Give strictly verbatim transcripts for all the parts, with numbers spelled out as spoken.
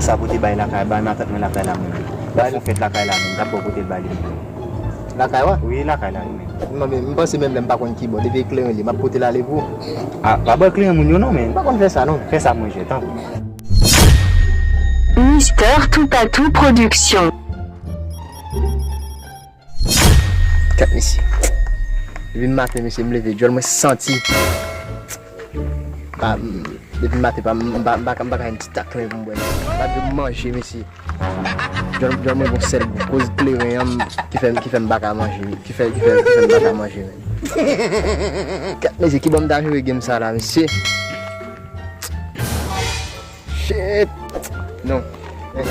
Sa pou te bay lakay, bay matant mwen lakay la menm. Bay fè fèt lakay la menm, m t ap ba w kote l ba li menm. Lakay w a? Wi, lakay la wi menm. Non, men m panse menm lè m pa konn kibò, depi e kleren li, m ap pote l ale pou ou. A, pa ba kleren moun yo non, men. M pa konn fè sa non. Fè sa mwen jwe, tanpri. Mister Toupatou Production. Gad mesye. Depi maten, mesye, m leve, djòl mwen santi. Pa, m, depi maten, pa, m, m pa, m pa, m pa ka yon ti taklen pou m bwè, mesye. M pa dwe manje, mesye. Djòl, djòl mwen gon sèl gou. Koz kleren an, ki fè, ki fè m pa ka manje, ki fè, ki fè, ki fè m pa ka manje, men. Gad mesye, kibò m ta jwe game sa la, mesye. Shit. Non. Eh.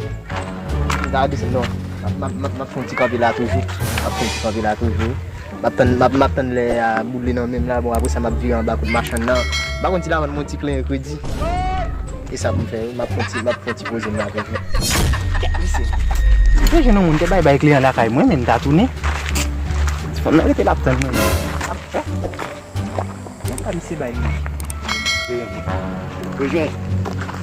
M ta desann, non. M ap, m ap, m ap, m ap fè yon ti kanpe la toujou. M ap fè yon ti kanpe la toujou. M ap tann, m ap, m ap tann lè a boule nan men m la. Bon, apre sa, m ap vire anba kout machann nan. M pa konn si l a vann mwen yon ti kleren kredi. E sa pou m fè wi. M ap fè yon ti, m ap fè yon ti poze m la toujou. Kèt mesye. M sonje nan moun te bay bay kleren lakay mwen, men m ta tounen. Ti fanm nan rete la ap tann mwen. Ap fè. Mwen pa misye bay li. Rejon.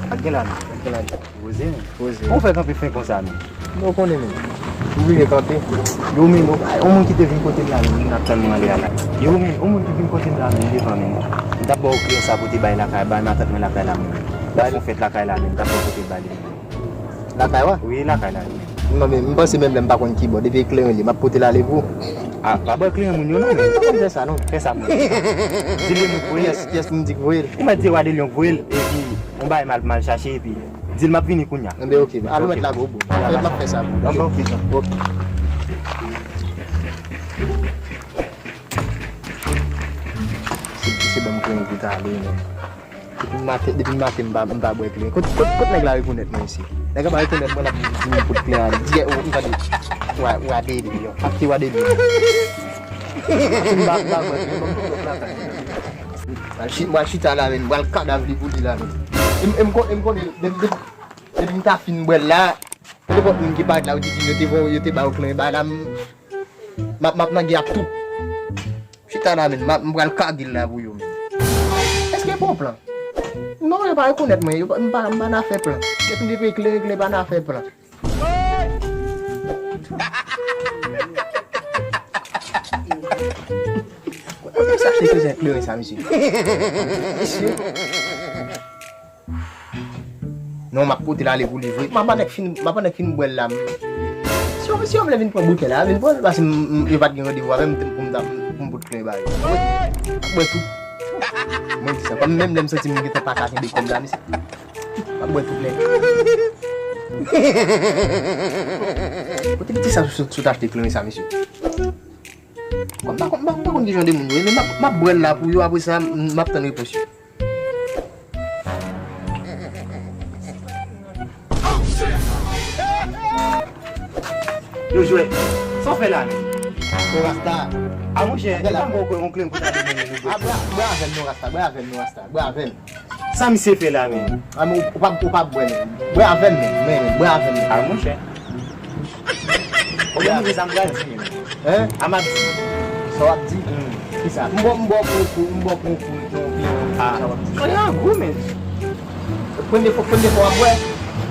Ak gen la, ak gen la. Poze, men. Poze. Ou fè kanpe fen konsa, men. Ou konnen, men. Ou vini kanpe. Yo, men, yon moun ki te vin kote m la, men, n ap tann mwen ale a la. Yo, men, yon moun ki vin kote m la, men, devan, men. M t ap ba w kleren sa pou te bay lakay, bay matant mwen lakay la, men. Bay fè fèt lakay la, men. M t ap ba w kote l ba li, men. Lakay w a? Wi, lakay la, wi. Non, men, m panse menm lè m pa konn kibò, depi e kleren li, m ap pote l ale pou ou. A, pa ba kleren moun yo non, men. M pa konn fè sa non. Fè sa mwen. Di l e mwen k voye l. Kiyès, kiyès m di k voye l? Ou mèt di Roi de Lion k voye l, epi yon bagay mal, mal chache, epi di l m ap vini kounye a. Enben, oke, al ou mèt lage w, bro. Mèt m ap fè sa pou ou. Enben, oke. Oke. Se, se ban m kleren pou ta ale, men. Depi maten, depi maten m pa, m pa bwè kleren. Kot, kot, kot nèg la rekonèt mwen isi? Nèg la pa rekonèt mwen, l ap di m pot kleren an. Di, oh, m tande. Wa, wa de li, yo. Ap te wa de li. M pa, m pa bwè kleren, ban m tout lòt lakay. Mwen al chi-, mwen al chita la, men. M pral kadav li pou li la, men. E m, e m kon-, e m konnen, depi, depi, depi m ta fin bwè l la, nenpòt moun ki parèt la, yo di, di, yo te voye, yo te ba yo kleren, ba la, m, M ap, m ap nan gè ak tout. Chita la, men, m ap, m pral kage l la pou yo, men. Èske bon plan? Non, yo pa rekonèt mwen, yo pa, m pa, m pa nan afè plan. Depi m te kleren, kleren pa nan afè plan. Kote m sa te bezwen kleren sa, mesye? Mesye. Non, m ap pote l ale pou li vre. M ap annik fin, m ap annik fin bwè l la. Si yo, si yo vle vin pran boutèy la, vin pran l, paske m, m, yo pa t gen randevou avè m pou m ta, pou m pot kleren ba yo. M ap bwè tout. Mwen di sa, kòm menm lè m santi m gentan pa ka kenbe kòb la, mesye. M ap bwè tout nèt. Kote piti sa sot, sot achte kleren sa, mesye? Kòm m pa konn, m pa, m pa konn ki jan de moun yo ye, men m ap, m ap bwè l la pou yo, apre sa, m, m ap tann repons yo. Yo jwèt. Sa w fè la menm? Bon, Rasta. A monchè, e pa m ba w kwè yon klenn kouta de mwen nou jwèt. A, bwè, bwè avè m non, Rasta, bwè avè m non, Rasta, bwè avè m. Sa misye fè la menm? A, men ou, ou pa, ou pa bwè menm. Bwè avè m menm, men, men, bwè avè m menm. A monchè. Ou menm, sa m pral di menm. Hein? A m ap di. Sa w ap di? Hmm. Kisa? M ba w, m ba w pou, pou, m ba w pou, pou, pou yon pi. A. Sa w ap di? Kòlè an gou menm. Premye fwa, premye fwa w ap bwè.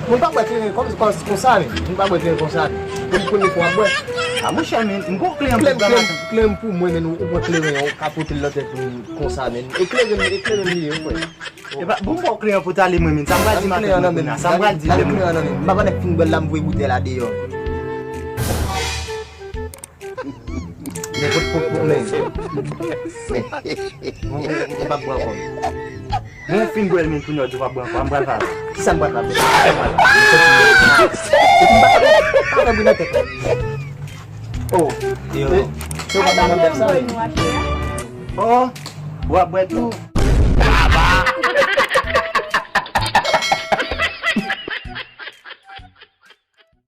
Moun pa bwè kleren kon, kon, konsa menm. Moun pa bwè kleren konsa menm. Premye, premye fwa w ap bwè. A monchè, men, m pran kleren pou kleren, kleren pou mwen, men ou, ou pran kleren an, ou ka pote l nan tèt ou konsa, men. E kleren, e kleren li ye, wi, frè. Epa, bon, m ba w kleren pou t ale mwen menm. Sa m pral di maten nan kounye a. Sa m pral di demen. M pa pandan fin bwè l la, m voye boutèy la deyò. Men, pot, pot, pot, men. Mwen, mwen, mwen p ap bwè ankò. Mwen fin bwè l, men kounye a w di w p ap bwè ankò. A m pral fè avè w. Kisa m pral fè avè l? Kisa m pral fè avè l? Epi m pa, pa fè bri nan tèt mwen. Oh, yo. Se, se w pa nan tèt sa. Oh, w ap bwè tou?